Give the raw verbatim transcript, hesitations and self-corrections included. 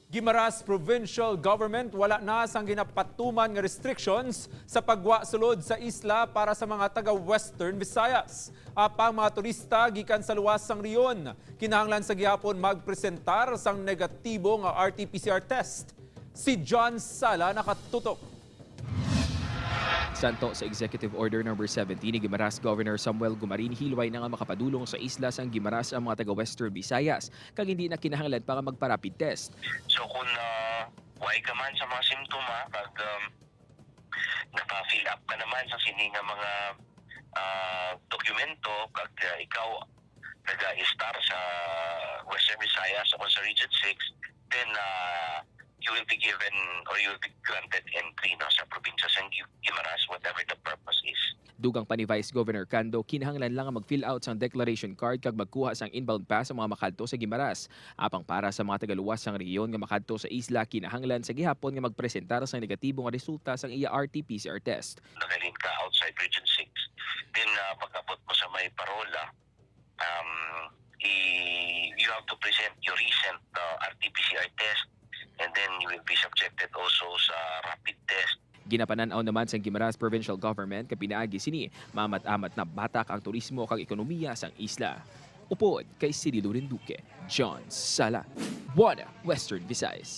Guimaras Provincial Government wala na sang ginapatuman nga restrictions sa pagwa sulod sa isla para sa mga taga Western Visayas. Apang mga turista gikan sa luwas sang rehiyon kinahanglan sa gihapon magpresentar sang negatibo nga R T P C R test. Si John Sala nakatutok. Santo sa Executive Order Number Seventeen ni Guimaras Governor Samuel Gumarin, hilway na nga makapadulong sa isla sang Guimaras ang mga taga Western Visayas kag hindi na kinahanglan pa nga magpa-rapid test. So kung uh, way ka man sa mga simptoma kag um, naka-fill up ka naman sa sini nga mga uh, dokumento kag uh, ikaw naga-estar sa Western Visayas o sa Region six, then uh, you will be given or you will be granted entry no sa probinsya sang Gui- Guimaras, whatever the purpose is. Dugang pa ni Vice Governor Cando, kinahanglan lang nga mag-fill out sang declaration card kag magkuha sang inbound pass ang mga makadto sa Guimaras. Apang para sa mga tagaluwas sang rehiyon nga makadto sa isla, kinahanglan sa gihapon nga magpresentar sang negatibo nga resulta sang iya R T P C R test. Nagalin ka outside Region six, then uh, pag-abot mo sa may parola, um, i- you have to present your recent uh, R T P C R test, and then you will be subjected also sa rapid test. Ginapanan-aw naman sang Guimaras Provincial Government nga pinaagi sini, maamat-amat na batak ang turismo kag ekonomiya sang isla. Upod kay Sidi Loren Duque, John Sala, One Western Visayas.